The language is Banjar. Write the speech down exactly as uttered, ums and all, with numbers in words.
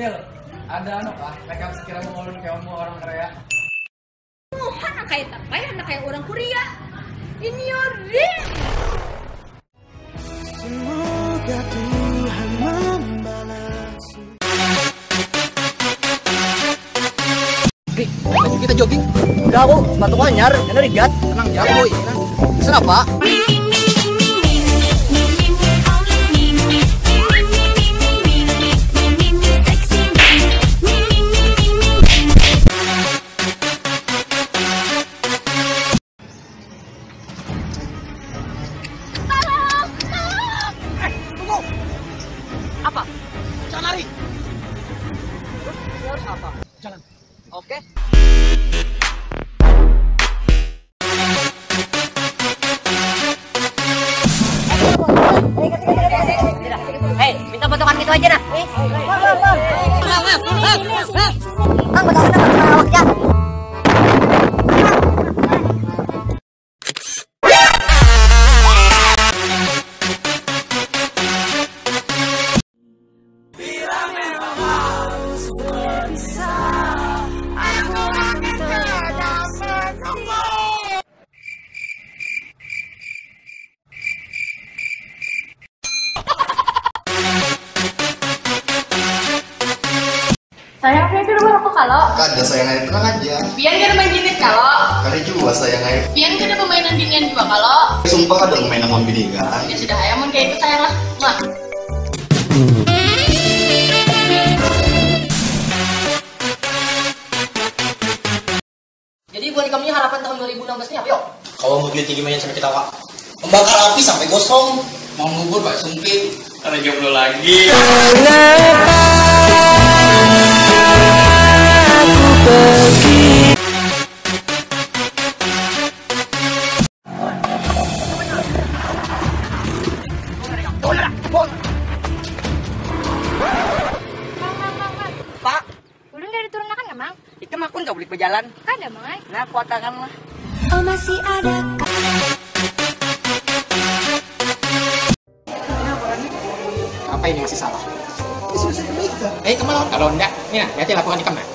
Ada anu kah, rekam sekira mengulun kamu orang Korea. Muha nang kaya tapayah nang kaya urang Korea. In your dream. Semoga Tuhan membalas. Ri, ayo kita jogging. Udah aku, sepatu anyar, ini rigat. Tenang ya, boy. Tenang. Kenapa? Tolong, tolong. Eh, tunggu. Apa? Jangan lari. Terus, ini harus apa? Jalan. Oke. Hei, minta potongan gitu aja nah. Bang, potongan sama awaknya. Sayang, pian kada baruku kalo. Kada sayang ai, tenang aja. Pian kada main jinit kalo. Kada jua sayang ai. Pian kada bamainan binian jua kalo. Sumpah kada bamainan lawan bini ikam. Ya sudah ai, amun kaya itu sayang lah. Muah. Jadi buat ikam ni harapan tahun dua ribu enam belas ni apa yo? Kawa mau duit tinggi main sampai ketawa. Membakar api sampai gosong. Mau ngubur Pak Sumpit. Kada jomblo lagi. Mengapa aku pergi? Pak. Ulun kada diturunakan kah, Mang? Ikam hakun kah bulik bajalan? Kada, Mang ai. Nah, kuatakan lah. Oh, masih ada ka- Apa ini masih salah? Ini sudah saya kebaikan. Eh, kemana? Kalau ndak, ni nah, lihat laporan ikam nah.